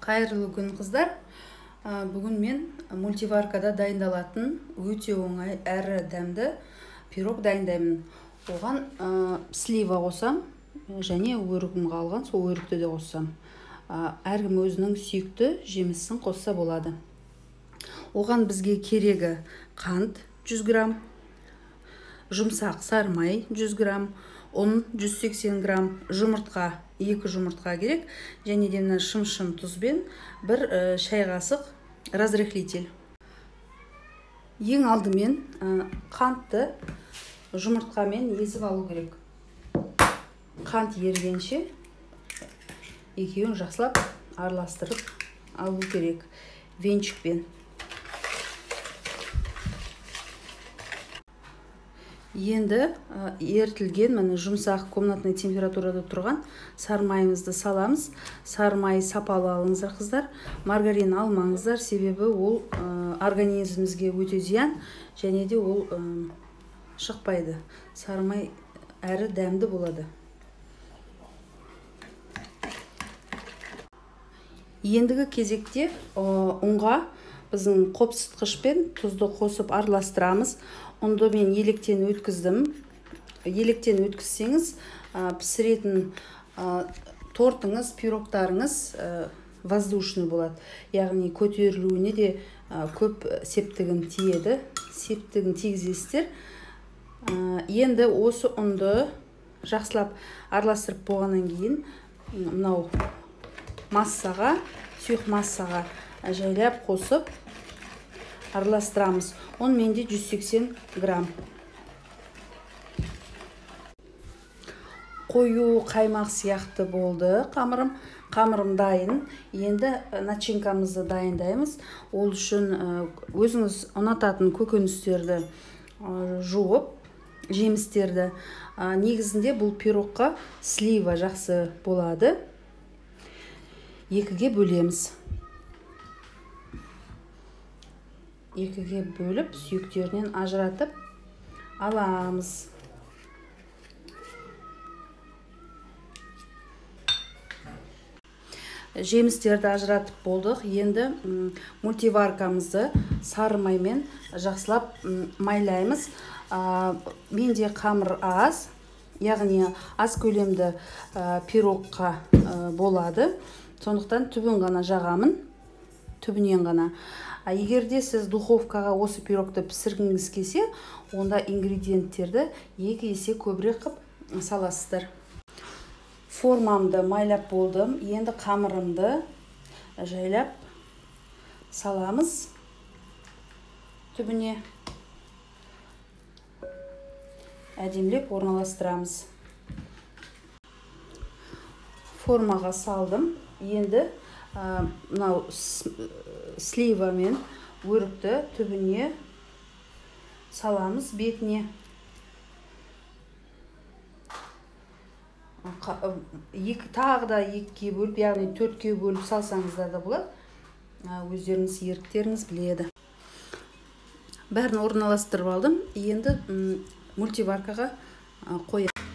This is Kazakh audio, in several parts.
Қайырлы күн, қыздар. Бүгін мен мультиваркада дайындалатын өте оңай әрі дәмді пирог дайындаймын. Оған слива қосам және өрігім қалған, сол өрікті де қоссам. Әркім өзінің сүйікті жемісін қосса болады. Оған бізге керегі қант 100 грамм, жұмсақ сары май 100 грамм, ұн 180 грамм, жұмыртқа 2 жұмыртқа керек, және де мына шым-шым тұзбен бір шай қасық разрыхлитель. Ең алдымен қантты жұмыртқамен езіп алу керек. Қант ергенше екеуін жақсылап араластырып алу керек венчикпен. Енді ерітілген, міне, жұмсақ комнатный температурада тұрған сары майымызды саламыз. Сары май сапалы алыңыздар, қыздар. Маргарин алмаңыздар, себебі ол организмімізге өте зиян, және де ол шықпайды. Сары май әрі дәмді болады. Ендігі кезекте ұнға біздің қопсытқыш пен тұзды қосып араластырамыз. Ұнды мен електен өткіздім. Електен өткізсеңіз, пісіретін тортыңыз, пирогтарыңыз воздушный болады. Яғни көтерілуіне де көп септігін тиеді. Септігін тигізесіздер. Енді осы ұнды жақсылап араластырып болғаннан кейін мынау массаға, сұйық массаға жайлап қосып араластырамыз. Он менде 180 грамм. Қою қаймақ сияқты болды қамырым. Қамырым дайын. Енді начинкамызды дайындаймыз. Ол үшін өзіңіз ұнататын көкөністерді жуып, жемістерді. Негізінде бұл пирогқа слива жақсы болады. Екіге бөлеміз. Екіге бөліп, сүйектерінен ажыратып аламыз. Жемістерді ажыратып болдық. Енді мультиваркамызды сары маймен жақсылап майлаймыз. Менде қамыр аз, яғни аз көлемді пирогқа болады. Сондықтан түбін ғана жағамын, түбінен ғана. Егер де сіз духовкаға осы пирогты пісіргіңіз келсе, онда ингредиенттерді 2 есе көбірек қып саласыздар. Формамды майлап болдым. Енді қамырымды жайлап саламыз түбіне. Әдемілеп орналастырамыз. Формаға салдым. Енді мынау слива мен өрікті түбіне саламыз, бетіне. Тағы да екіге бөліп, яғни төртке бөліп салсаңыздар да болады. Өздеріңіз еріктеріңіз біледі. Бәрін орналастырып алдым. Енді мультиваркаға қоямын.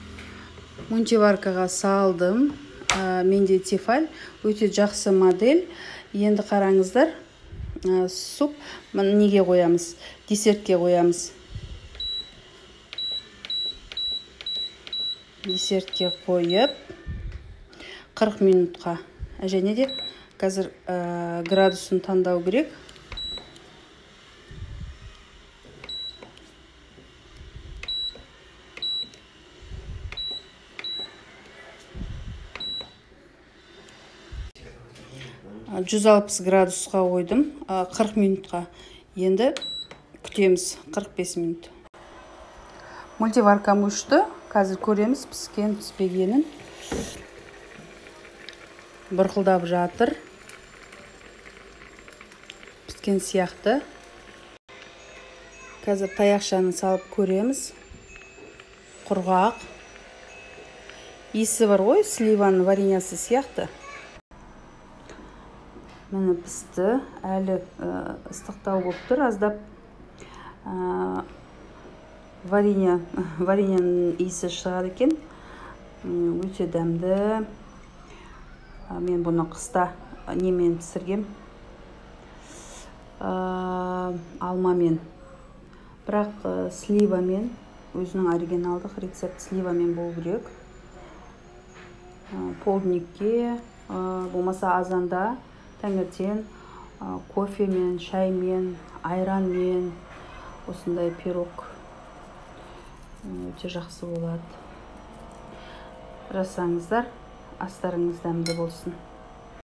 Мультиваркаға салдым. Менде Тефаль, өте жақсы модель. Енді қараңыздар, суп неге қоямыз? Десертке қоямыз. Десертке қойып 40 минутқа. Және де қазір градусын таңдау керек. 160 градусқа қойдым, 40 минутқа. Енді күтеміз 45 минут. Мультиваркам өшті. Қазір көреміз піскен піспегенін. Бұрқылдап жатыр. Піскен сияқты. Қазір таяқшаны салып көреміз. Құрғақ. Иісі бар ғой, сливаның вареньясы сияқты. Міне пісті, әлі ыстықтау болып тұр, аздап вареньяның иісі шығады екен. Өте дәмді. Мен бұны қыста немен пісіргем, алмамен, бірақ сливамен, өзінің оригиналдық рецепт сливамен болу керек. Полдникке, болмаса азанда таңертең кофемен, шаймен, айранмен осындай пирог өте жақсы болады. Жасаңыздар, астарыңыз дәмді болсын.